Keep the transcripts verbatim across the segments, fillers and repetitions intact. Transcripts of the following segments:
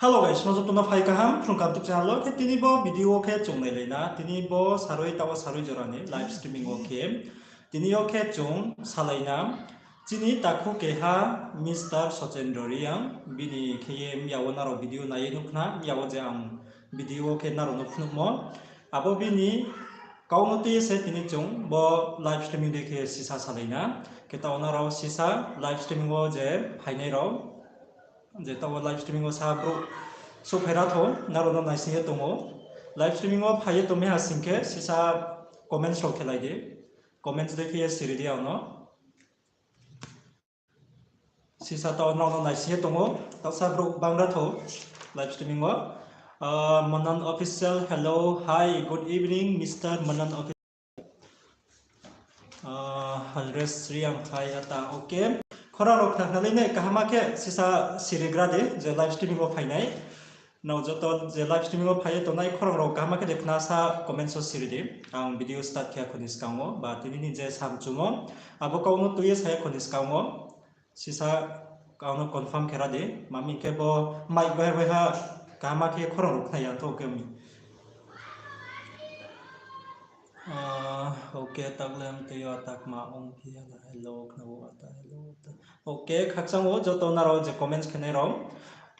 Hello guys, no joto no phai kaham, Phrung Kaham YouTube channel wo. Khe tini bo video wo khe chung nailai na, tini bo sarui taoh wo sarui jora ni live streaming wo khe. Tini yo khe chung salai na, chini takhu keha Mister Sochendro Reang, bini khe ye mya wo nrao video nai ye nuh khna, mya wo je ang video wo khe nrao no phnuhmo. Abo bini kau no tui ye se tini chung bo live streaming dei khe sisa salai na. Khe taoh wo nrao sisa live streaming wo je phainai rao, je taoh wo live streaming wo sa brouh souhphai ra thou, nrao no naising ye tong ou. Live streaming wo phai ye tong mi ha sing khe sisa comments rao khe lai di. Comments dei khe ye siri di ang no. Sisa taoh nrao no naising ye tong ou, taoh sa brouh bang ra thou live streaming wo. Manan Official, hello, hi, good evening, Mister Manan Official. Halres Reang, hi, ata, okay. Khorang rao khna khnalai nai kaham khe sisa sirigra di, je live streaming wo phainai. Nrao joto je live streaming wo phai ye tongnai khorang rao kaham khe de khna sa comments wo siri di. Ang video start khe ya kho ni skang wo, ba tini ni je samchumo, abo kau no tui ye sa ya kho ni skang wo. Sisa kau no confirm khe ra di, ma mi khe bo mic bai bai ha kaham khe khorang rao khna ya tho khe mi. Okay, taklem tui yo atakma ongphi ya na, hello, khna ou ata, hello, ata. Okay, khakchang ou joto nrao je comments khe nai rao.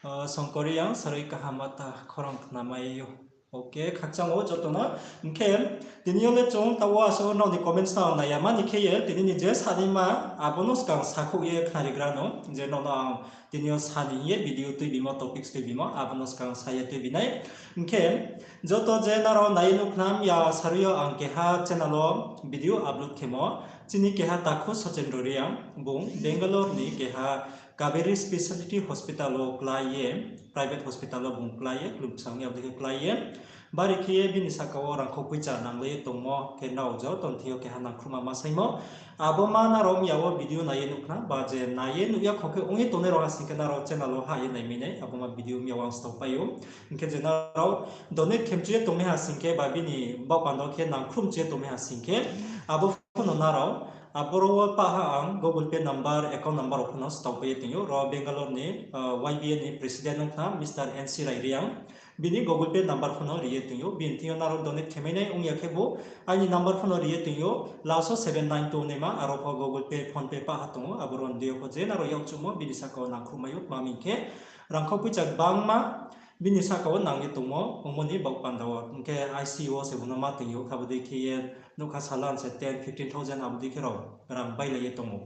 Songkori Reang, sarui kaham ata, khorang khnamai ou. Okay, khakchang ou joto no. Hing khe, tini yo le chung taoh wo asuh nrao ni comments no nai ya ma ni khe ye, tini ni je sanaima, abo no skang sakhouh ye khnarigra no, je nrao no ang tini yo sa ni hing ye video tuibimo, topics tuibimo, abo no skang sa ye tuibi nai. Hing khe, joto je nrao nai ye nuh khna mi ya sarui yo ang keha channel wo video upload khemo, chini keha takhu Sochendro Reang, bung Bangalore ni keha Kaveri Specialty Hospital wo klái ye, private hospital wo bung klái ye, klum bsang ya dei khe klái ye. Bari khe ye bini sahka wo rangkhou poicha nanglai ye tongmo, khe nrao joto ni thing yo keha nangkhruhma ma saimo. Abo ma nrao mi ya wo video nai ye nuh khna, ba je nai ye nuh ya kho khe ong ye tongnai rao ha sing khe nrao channel wo hah ye naimai nai, abo ma video mi ya wo ang stao pai ou. Hing khe je nrao donate khe mchu ye tongmai ha sing khe ba bini baoh panda wo khe nangkhruh mchu ye tongmai ha sing khe, abo pho no nrao, aboro wo pah ha ang Google Pay number, account number rao pho no stao pai ye tong ou. Ro Bangalore ni, Y B A ni president ong khna Mister N C Rai Reang, bini Google Pay number pho no ri ye tong ou. Bini thing yo nrao donate khe mai nai ong ya khe bo, aini number pho no ri ye tong ou, last wo seven nine two naima, aro pho Google Pay, PhonePe pah ha tong ou, aboro ni deing yo pho je nrao yakchuhmo bini sahka wo nangkhruhmai ou, ma mi khe rangkhou poicha gbangma bini sahka wo nang ye tongmo ongmo ni baoh panda wo. Hing khe I C U wo se bung no ma tong ou, khe abo dei khe ye nougkha salan se ten, fifteen thousand abo dei khe rao rang bailai ye tong ou.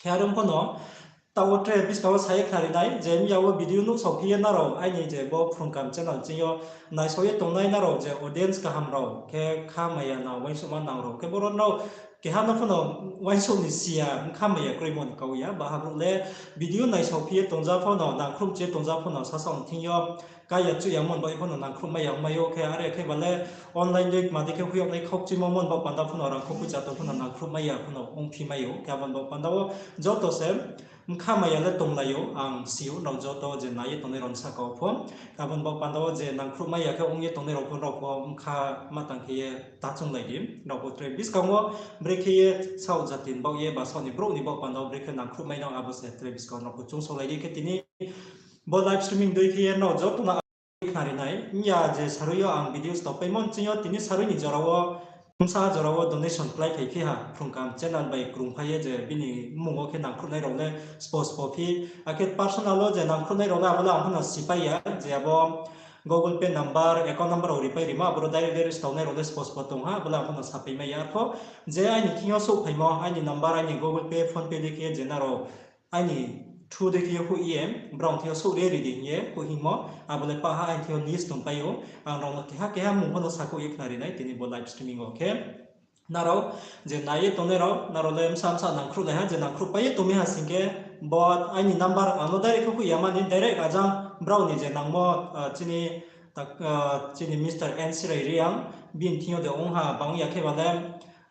Khe are ong pho no, taoh wo tre buskang wo sa ye khnari nai, je mi ya wo video nuhsaophi ye nrao, aini je bo Phrung Kaham channel ching yo naisao ye tongnai nrao je audience kaham rao, khe kha maya nang uaingsouhma nang rao, khe boro nrao keha no pho no uaingsouh ni si ya, kha maya kroimo ni kau ya, baha brouh le video naisaophi ye tongja pho no, nangkhruh mchu ye tongja pho no, sasaoh ni thing yo kaya chuh ya mon bai pho no nangkhruhmai ya ongmai ou, khe are khe ba le online dei kma dei khe hoih yag nai khaukchuimo mon baoh panda pho no rangkhou poicha tong pho no nangkhruhmai ya pho no ongphi mai ou, khe abo ni baoh panda wo joto se bkha maya le tonglai ou, ang si ou, nrao joto je nai ye tongnai rao ni sahka wo pho. Abo ni baoh panda wo je nangkhruhmai ya khe ong ye tongnai rao pho, nrao pho bkha ma tang khe ye ta chounglai di. Nrao pho tre buskang wo brekhe ye saoh jati ni baoh ye ba saoh ni brouh ni baoh panda wo brekhe nangkhruhmai nang, abo se tre buskang nrao pho choungsaolai di. Khe tini bo live streaming dei khe ye nrao joto no khnari nai. Miya je sarui yo ang video stop paimo nching yo, tini sarui ni jora wo, bsa jora wo donation kláiphai phi ha, Phrung Kaham channel bai krungphai ye je bini mmung wo khe nangkhruhnai rao le spo spo phi, akhe personal wo je nangkhruhnai rao le abo le ang pho no sipai ya, je abo Google Pay number, account number rao ripai rimo, aboro direct direct staonai rao le spo spo tong ha, abo le ang pho no sapaimai ya. Arpho je aini thing yo souhphaimo, aini number, aini Google Pay, PhonePe dei khe je nrao aini through dei khe ye hoih ye, brao thing yo souh re ri di hing ye hoih hingmo, abo le pah ha aini thing yo list tongpai ou. Ang rao no keha keha mmung pho no sakhouh ye khnari nai tini bo live streaming wo khe. Nrao je nai ye tongnai rao, nrao le bsa bsa nangkhruhlai ha, je nangkhruhpai ye tongmi ha sing khe, bo aini number ang no direct khe hoih ya mani, direct ajang brao ni je nangmo, chini Mister N C Rai Reang, bini thing yo de ong ha, bang ya khe ba le,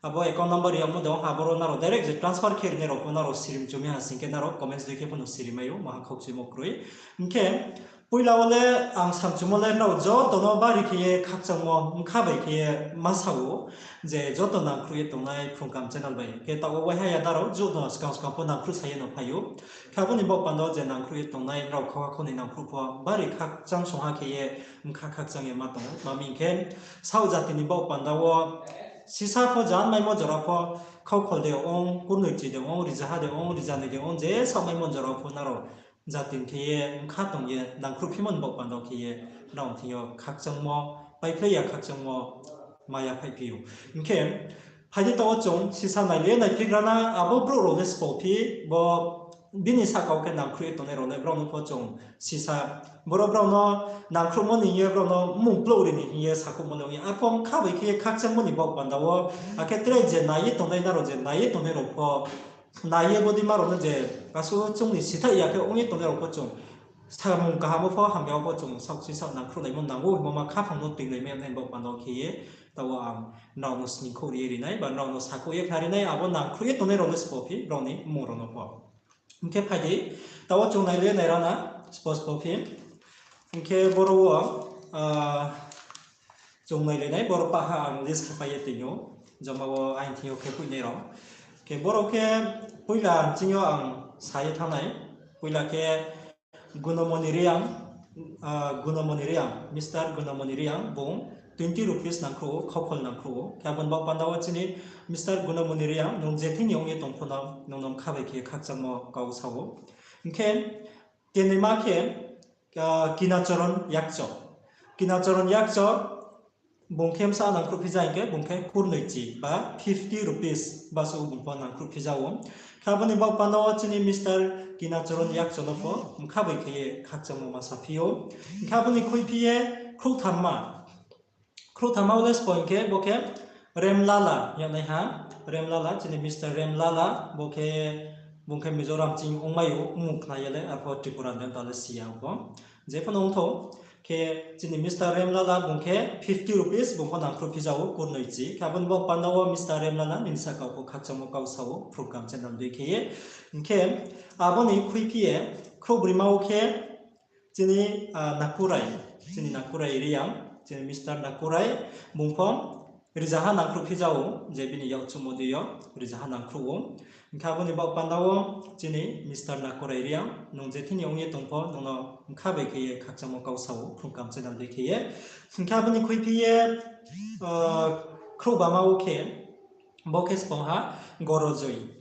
Abo account number ri yagmo de ong ha, aboro nrao direct je transfer khe rinai rao pho nrao sirim chumi ha sing khe nrao comments dei khe pho no sirimai ou, maha khaukchuimo kroi. Hing khe poila wo le ang samchumo le nrao joto no bari khe ye khakchangmo bkha bai khe ye ma sa ou, je joto nangkhruh ye tongnai Phrung Kaham channel bai. Khe taoh wo waiha ya nrao joto no skang skang pho nangkhruh sa ye no phai ou. Khe abo ni baoh panda wo je nangkhruh ye tongnai nrao khauha khau ni nangkhruh pho bari khakchang songha khe ye bkha khakchang ye ma tong ou. Tma hing khe saoh jati ni baoh panda wo sisa pho jan maimo jora pho khaukhol de ong, kurnoichi de ong, rizaha de ong, rizanoi de ong, je saoh maimo jora pho nrao jati ni khe ye bkha tong ye nangkhruh phimo ni baoh panda wo khe ye nrao thing yo khakchangmo, paiphlai ya khakchangmo ma ya phaiphi ou. Hing khe phai di taoh wo chung sisa nai le naiphigra na, abo brouh rao le sbo phi, bo bini sahka wo khe nangkhruh ye tongnai rao le brao no pho chung sisa, boro brao no nangkhruhmo ni hing ye brao no mmung plouh ri ni hing ye sakhouhmo le ong ya. Arphuh bkha bai khe ye khakchangmo ni baoh panda wo, akhe tre je nai ye tongnai nrao je nai ye tongnai rao pho, nai ye bodei ma rao no je asuh chung ni sithaih ya khe ong ye tongnai rao pho chung samung kaham wo pho hamya wo pho chung saoh sisa nangkhruhlaimo nang ou hingmo ma khaphang no toinglaimai nai baoh panda wo khe ye, taoh wo ang nrao no sningkhouh ri ye ri nai, ba nrao no sakhouh ye khna ri nai, abo nangkhruh ye tongnai rao le sbo phi, brao ni mmung rao no pho. Hing khe phai di, taoh wo chung nai le naira na, sbo sbo phi. Hing khe boro wo, chung nai le nai, boro pahha ang list khapai ye toing ou, joma wo aini thing yo khe phuinai rao. Khe boro khe poila ching yo ang sa ye thanng nai, poila khe Gunomoni Reang, Gunomoni Reang, Mister Gunomoni Reang, bung twenty rupees nangkhruh ou, khaukhol nangkhruh ou. Khe abo ni baoh panda wo chini Mister Gunomoni Reang, nung je thing ni ong ye tong pho no, nung no bkha bai khe khakchangmo kau sa ou. Hing khe, kenoima khe, Kinachoron Yakcho. Kinachoron Yakcho, bung khe bsa nangkhruh phi ja hing khe, bung khe kurnoichi ba fifty rupees basuh bung pho nangkhruh phi ja ou. Khe abo ni baoh panda wo chini Mister Kinachoron Yakcho no pho bkha bai khe ye khakchangmo ma sa phi ou. Hing khe abo ni khuiphi ye khrouhthamma, khrouhthamma wo le sbo hing khe bo khe Remlala hing yagnaiha, Remlala, chini Mister Remlala, bo khe, bung khe Mizoram ching ongmai ou, mmung khna ye le, arphuh Tripura ni ta le si ya pho. Je pho no ongthou, khe chini Mister Remlala bung khe fifty rupees bung pho nangkhruh phi ja ou kurnoichi. Khe abo ni baoh panda wo Mister Remlala nini sahka wo pho khakchangmo kau sa ou, Phrung Kaham channel dei khe ye. Hing khe abo ni khuiphi ye khrouhbroima wo khe chini, Nakurai, chini Nakurai Reang, chini Mister Nakurai, bung pho rizaha nangkhruh phi ja ou, je bini yakchuhmo dei yo rizaha nangkhruh ou. Hing khe abo ni baoh panda wo chini Mister Nakurai Reang, nung je thing ni ong ye tong pho, nung no bkha bai khe ye khakchangmo kau sa ou, Phrung Kaham channel dei khe ye. Hing khe abo ni khuiphi ye, khrouhbama wo khe, bo khe sbo ha Gorojoi.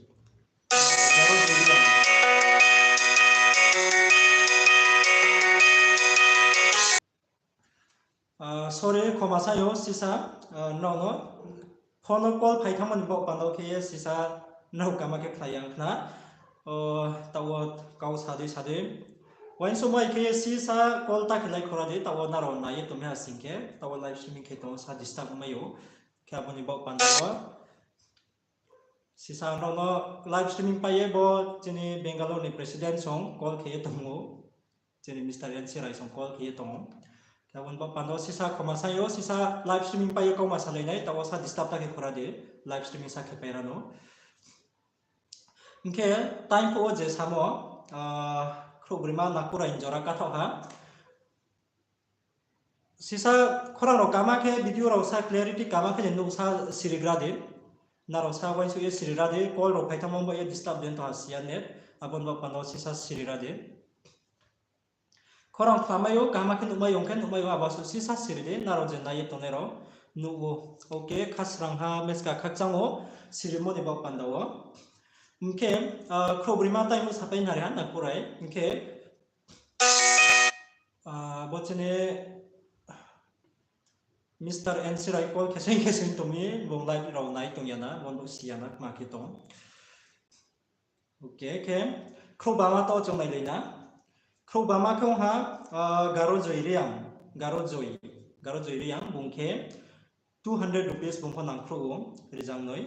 Sorry, khoma sa yo sisa, nrao no phone no call phai thanngmo ni baoh panda wo khe ye sisa nrao kama khe khlai ya khna. Taoh wo kau sa dei sa dei. Uaingsouhmai khe ye sisa call ta khe lai khora di, taoh wo nrao nai ye tongmai ha sing khe, taoh wo live streaming khe tong sa disturb ongmai ou. Khe abo ni baoh panda wo sisa nrao no live streaming pai ye bo chini Bangalore ni president song call khe ye tong ou. Chini Mister N C Rai song call khe ye tong ou. Khe abo ni baoh panda wo sisa khoma sa yo, sisa live streaming pai ye kauma salai nai, taoh wo sa disturb ta khe khora di, live streaming sa khe pai ra no. Hing khe time phuh wo je samo, khrouhbroima Nakurai ni jora kathaoh ha. Sisa khorang rao kama khe video rao sa clarity kama khe je nuh sa sirigra di. Nrao sa uaingsouh ye sirigra di, call rao phai thanngmo bo ye disturb den to ha si ya net. Abo ni baoh panda wo sisa sirigra di. Khorang khlamai ou, kaham khe nuhmai ong khe nuhmai ou, abo suh sisa siri di, nrao je nai ye tongnai rao nuh ou. Okay, khasrang ha, meska khakchang ou, sirimo ni baoh panda wo. Hing khe, khrouhbroima time wo sapai nari ha Nakurai, hing khe, bo chini Mister N C Rai call khe sing khe sing tong mi, bung live rao nai tong ya na, bo nuh si ya na, kma khe tong. Okay, khe khrouhbama taoh chung nailai na. Khrouhbama khe ong ha, Garojoi Reang, Garojoi, Garojoi Reang, bung khe two hundred rupees bung pho nangkhruh ou, rizangnoi.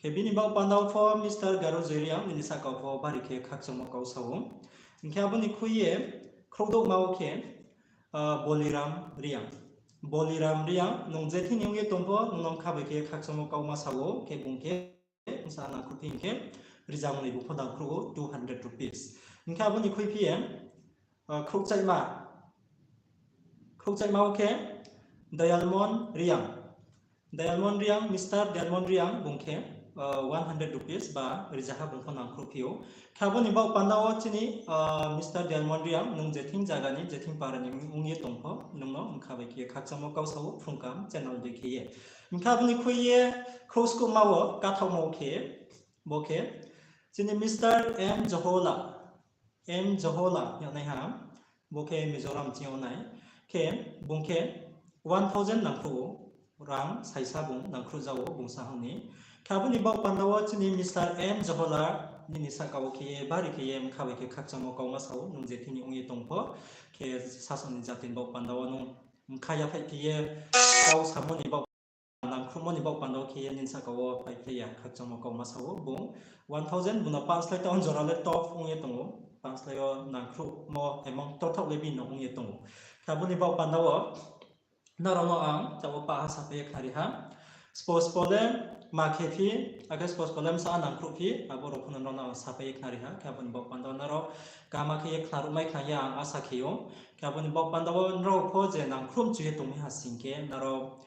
Khe bini baoh panda wo pho Mister Garojoi Reang, nini sahka wo pho bari khe khakchangmo kau sa ou. Hing khe abo ni khui ye, khrouhdouhma wo khe, Boliram Reang. Boliram Reang, nung je thing ni ong ye tong pho, nung no mkha bai khe khakchangmo kauma sa ou, khe bung khe bsa nangkhruh phi hing khe, rizang ni bung pho nangkhruh ou two hundred rupees. Hing khe abo ni khuiphi ye, ah, khrouhchaihma, khrouhchaihma wo khe Dialmon Reang. Dialmon Reang, Mister Dialmon Reang bung khe, ah, one hundred rupees ba rizaha bung pho nangkhruh phi ou. Khe abo ni baoh panda wo chini, ah, Mister Dialmon Reang, nung je thing zaga ni, je thing para ni ong ye tong pho, nung no mkha bai khe khakchangmo kau sa ou, phrung kam channel dei khe ye. Hing khe abo ni khui ye, khrouhskuhma wo, kathaohma wo khe, bo khe, chini Mister M Johola, M Johola hing yag nai ha, bo khe Mizoram ching yo nai, khe bung khe one thousand nangkhruh ou, rang saisa bung nangkhruh ja ou, bung sa hang ni. Khe abo ni baoh panda wo chini Mister M Johola nini sahka wo khe ye, bari khe ye, mkha bai khe khakchangmo kauma sa ou, nung je thing ni ong ye tong pho, khe sasaoh ni jati ni baoh panda wo nung mkha yaphaih khe ye, kau samo ni baoh nangkhruhmo ni baoh panda wo khe ye nini sahka wo paiphlai ya khakchangmo kauma sa ou, bung one thousand, bung no panslái taoh jora le top ong ye tong ou, panslái yo nangkhruhmo amount torthaoh le bini no ong ye tong ou. Khe abo ni baoh panda wo nrao no ang taoh wo paha sapai ye khnari ha. Spo spo le ma khe phi, akhe spo spo le bsa nangkhruh phi, abo rao pho no nrao no ang sapai ye khnari ha. Khe abo ni baoh panda wo nrao kama khe ye khnaruh mai khna ye ang asa khe ou. Khe abo ni baoh panda wo nrao pho je nangkhruh mchu ye tongmi ha sing khe, nrao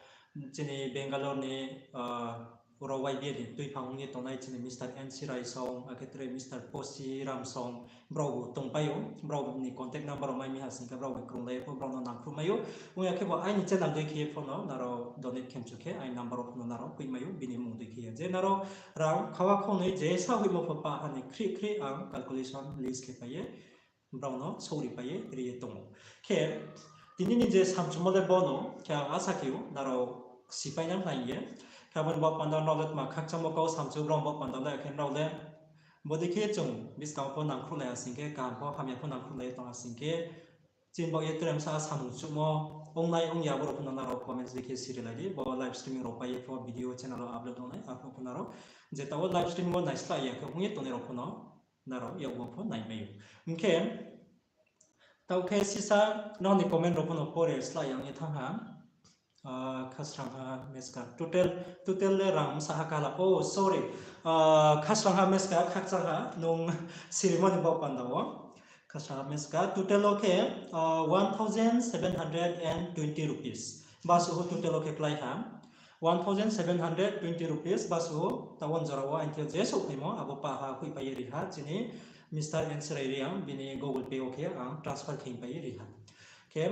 chini Bangalore ni, ah, oro Y B A ni tuiphang ong ye tongnai chini Mister N C Rai song, akhe tre Mister Posi Ram song, brao bo tongpai ou, brao ni contact number rao mai mi ha sing khe brao bai krunglai ye pho brao no nangkhruh mai ou. Ong ya khe bo aini channel dei khe ye pho no nrao donate khe mchu khe aini number rao pho no nrao hoih mai ou, bini mmung dei khe ye. Je nrao rang khawa khongnoi je sa hoihmo pho pa ha ni khrih khrih ang calculation list khe pai ye brao no souhri pai ye ri ye tong ou. Khe tini ni je samchumo le bo no, khe ang asa khe ou nrao sipai nang nai ye. Khe abo ni baoh panda nrao le tma khakchangmo kau samchu brao ni baoh panda le, khe nrao le bodei khe chung buskang pho nangkhruhlai ya sing khe, kaham pho hamya pho nangkhruhlai ye tong ha sing khe, chini baoh ye tre bsa samung chuhmo ongnai ong ya, abo rao pho no nrao comments dei khe sirilai di. Bo live streaming rao pai ye pho video channel wo upload ongnai, arphuh pho nrao je taoh wo live streaming wo naislah ya khe ong ye tongnai rao pho no nrao yak wo pho naimai ou. Hing khe, taoh khe sisa nrao ni comment rao pho no pore slái ya ong ye thanng ha. Ah, Khasrangha Meska. Total, total le rang bsa ha kala. Oh, sorry. Ah, Khasrangha Meska, khakchang ha, nung sirimo ni baoh panda wo. Khasrangha Meska, total wo khe, ah, one thousand seven hundred and twenty rupees. Basuh wo total wo khe klái ha. One thousand seven hundred twenty rupees basuh wo, taoh wo jora wo aini thing yo je souhphaimo, abo pa ha hoihpai ye ri ha, chini Mister N C Rai Reang, bini Google Pay wo khe ang transfer khe pai ye ri ha. Khe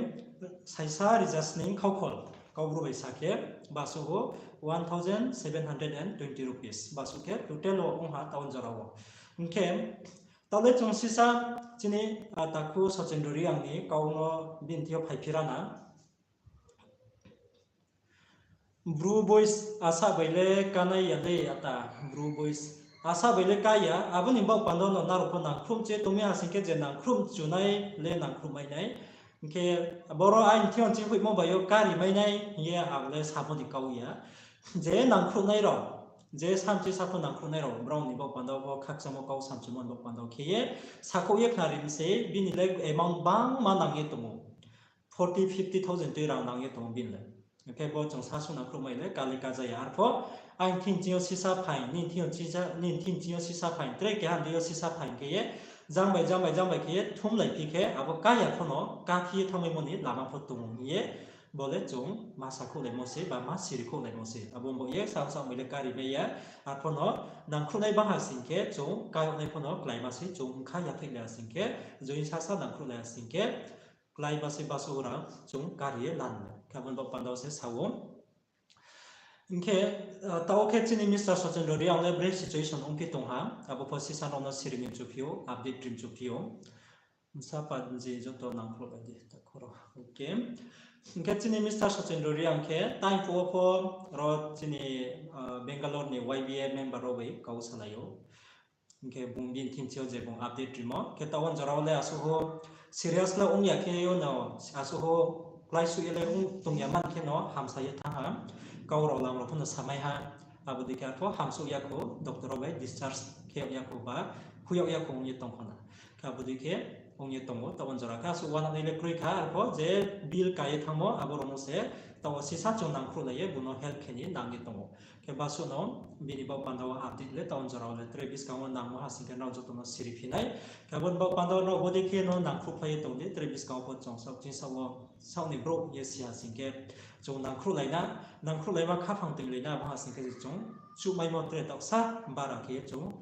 saisa rza sning khaukhol, Kaubru bai sa khe, basuh wo one thousand seven hundred and twenty rupees, basuh khe total wo ong ha taoh wo jora wo. Hing khe, taoh le chung sisa chini, ah, takhu Sachendra Reang ni kau no bini thing yo phaiphi ra na. Bru boys asa bai le kanai ya le ata, Bru boys asa bai le ka ya, abo ni baoh panda no nrao pho nangkhruh mchu ye tongmi ha sing khe je nangkhruh mchunai le nangkhruh mai nai. Hing khe boro aini thing yo chinghoihmo bai yo kari mai nai hing ye ang le samo ni kau ya. Je nangkhruhnai rao, je samchi sa pho nangkhruhnai rao, brao ni baoh panda wo pho khakchangmo kau samchumo ni baoh panda wo khe ye, sakhouh ye khnari mi se, bini le amount bangma nang ye tong ou. Forty, fifty thousand tui rang nang ye tong ou bini le. Hing khe bo chung sasu nangkhruh mai le kali kaja ya. Arpho, aini thing ching yo sisa phaing, nini thing yo sisa, nini thing ching yo sisa phaing, tre keha ni deing yo sisa phaing khe ye, jang bai, jang bai, jang bai khe ye thumlai phi khe, abo ka ya pho no, kaphi ye thanngmaimo ni lama pho tong ou hing ye, bo le chung ma sakhouhlaimo se, ba ma sirikhouhlaimo se. Abo bo ye, sa sa mai le kari mai ya, arpho no, nangkhruhnai bang ha sing khe, chung ka yag nai pho no, kláima se, chung bkha yaphaih le ha sing khe, join sasa nangkhruh le ha sing khe, kláima se basuh rang, chung kari ye lan le. Khe abo ni baoh panda wo se sa ou. Hing khe, ah, taoh khe chini Mister Sachendra Reang le bre situation ongphi tong ha, abo pho sisa nrao no siri mi mchu phi ou, update ri mchu phi ou. Bsa panji joto nangkhruh bai di, takhu rao. Okay. Hing khe chini Mister Sachendra Reang khe, time phuh wo pho ro chini, ah, Bangalore ni Y B A member rao bai kau salai ou. Hing khe bung bini thing ching yo je bung update rimo. Khe taoh wo jora wo le asuh wo serious le ong ya khe yo no, asuh wo kláisuh ye le ong tong ya man khe no hamsa ye thanng ha. Kau rao lam rao pho no samai ha. Abo dei khe arpho hamsouh ya kho, doctor rao bai discharge khe yag ya kho ba, hui yag ya kho ong ye tong kho na. Khe abo dei khe, ong ye tong ou, taoh wo jora khe asuh uananai le kroi kha, arpho je bill ka ye thanngmo, abo rao no se taoh wo sisa chung nangkhruhlai ye bung no help khe ni nang ye tong ou. Khe basuh no bini baoh panda wo update le taoh wo jora wo le tre buskang wo nangmo ha sing khe nrao joto no siri phi nai. Khe abo ni baoh panda wo nrao bodei khe no nangkhruhphlai ye tong di, tre buskang wo pho chung saoh ching saoh wo saoh ni brouh ye si ha sing khe chung nangkhruhlai na, nangkhruhlaima khaphang toinglai na, abo ha sing khe chung chuhmaimo tre taohsa bara khe ye chung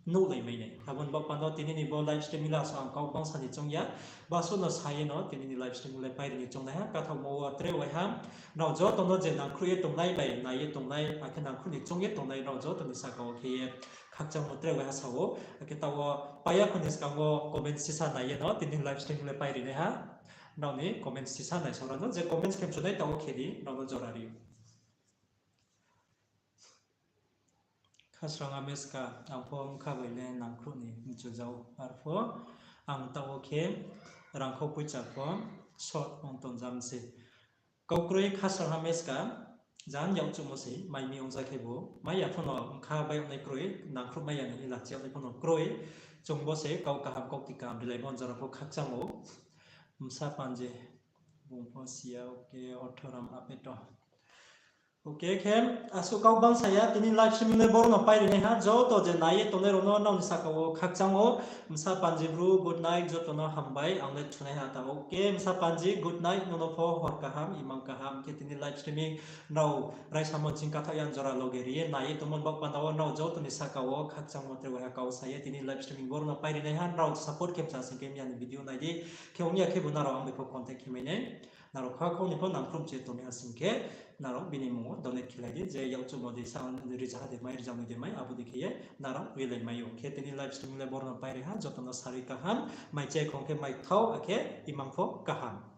nuhlai mai nai. Abo ni baoh panda wo tini ni bo live streaming le asuh ang kau bangsa ni choung ya. Basuh no sa ye no tini ni live streaming le pairi ni choungnaiha, kathaohmo wo tre waiha. Nrao joto no je nangkhruh ye tongnai bai nai ye tongnai, akhe nangkhruh ni choung ye tongnai, nrao joto ni saka wo khe ye khakchangmo tre waiha sa ou. Akhe taoh wo pai ya kho ni skang wo comment sisa nai ye no tini live streaming le pairi naiha. Nrao ni comment sisa naisao ra no, je comment khe mchunai taoh wo khe di, nrao no jora ri ou. Khasrang Hameska, ang pho bkha bai le nangkhruh ni mchu jao, arpho ang taoh wo khe rangkhau poicha pho short ong tongjam se. Kau kroi Khasrang Hameska, jang yakchuhmo se, mai mi ongja khebu, mai ya pho no bkha bai ongnai kroi, nangkhruh mai ya ni hing lachi yag nai pho no kroi, chung bo se kau kaham, kaukti kaham rilaimo jora pho khakchang ou, bsa panji, bung pho si ya, okay, Orthoram Apeto. Okay, khe asuh kau bangsa ya, tini live streaming le boro no pairi naiha, joto je nai ye tongnai rao no nrao ni saka wo khakchang ou, bsa panji bru, good night, joto no hambai, ang le thunaiha ta, okay, bsa panji, good night, nono pho hor kaham, imang kaham, khe tini live streaming nrao raisamo ching kathaoh ya jora loge ri ye nai ye tongmo ni baoh panda wo nrao joto ni saka wo khakchangmo tre waiha kau sa ye tini live streaming boro no pairi naiha, nrao support khe mcha sing khe miya ni video nai di, khe ong ya khebu nrao ang bai pho contact khe mai nai, nrao kha kho ni pho nangkhruh mchi ye tongmai ha sing khe, nrao bini mmung wo donate khe lai di, je yakchuhmo de sa rizaha de mai, rizanoi de mai, abo dei khe ye nrao rilai mai ou. Khe tini live streaming le boro no pairi ha, joto no sarui kaham, mai chai khong khe mai thao, akhe imang pho kaham.